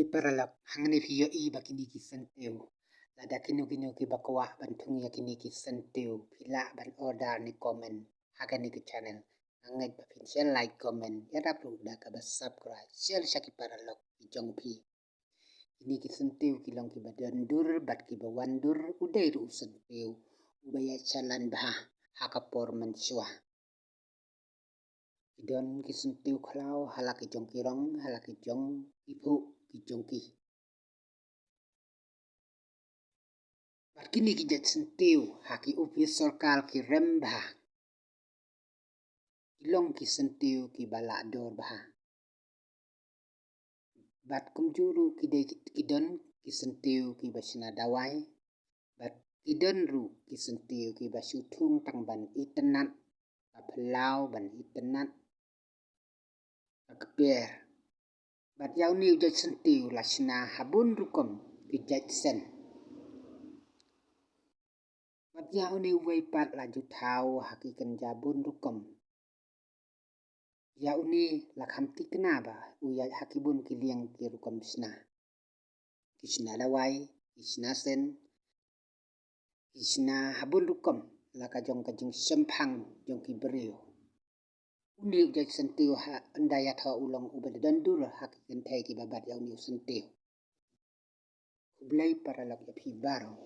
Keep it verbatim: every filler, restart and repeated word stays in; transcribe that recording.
Paralok, hangne phi ïohi ba kine ki syntiew. Lada kino kino kiba kwah ban thung ïa kine ki syntiew, phi lah ban order ne comment ha kane ka channel. Nga ngeit ba phin share, like, comment, ïarap ruh da kaba subscribe, share sha ki paralok ki jong phi. Kine ki syntiew ki long kiba don dur bad kiba wan dur, u dei ruh u syntiew uba ïaid shalan bha ha ka por mynshuwa. Ki don ki syntiew khlaw ha la ki jong ki rong, ha la ki jong ki phuh, ki jong ki. Bad kine ki jait syntiew ha ki ophis sorkar ki rem bha. Ki long ki syntiew kiba lah dor bha. Bad kumjuh ruh ki dei ki, ki don ki syntiew kiba shna dawai. Bad ki don ruh ki syntiew kiba shu thung tang ban itynnad, ka phyllaw ban itynnad, ka kper. Bad ïa une u jait syntiew la shna ha bun rukom ki jait sen. Bad ïa une uwei pat la ju thaw ha ki kynja bun rukom. Ïa une la kham thikna ba u ïaid ha ki bun ki liang ki rukom shna. Ki shna dawai, ki shna sen, ki shna ha bun rukom la ka jong ka jingshemphang jong ki briew. Une u jait syntiew ha ynda ïathoh u long uba don dur ha ki kynthei kiba bat ïa une u syntiew. Khublei paralok ïa phi baroh.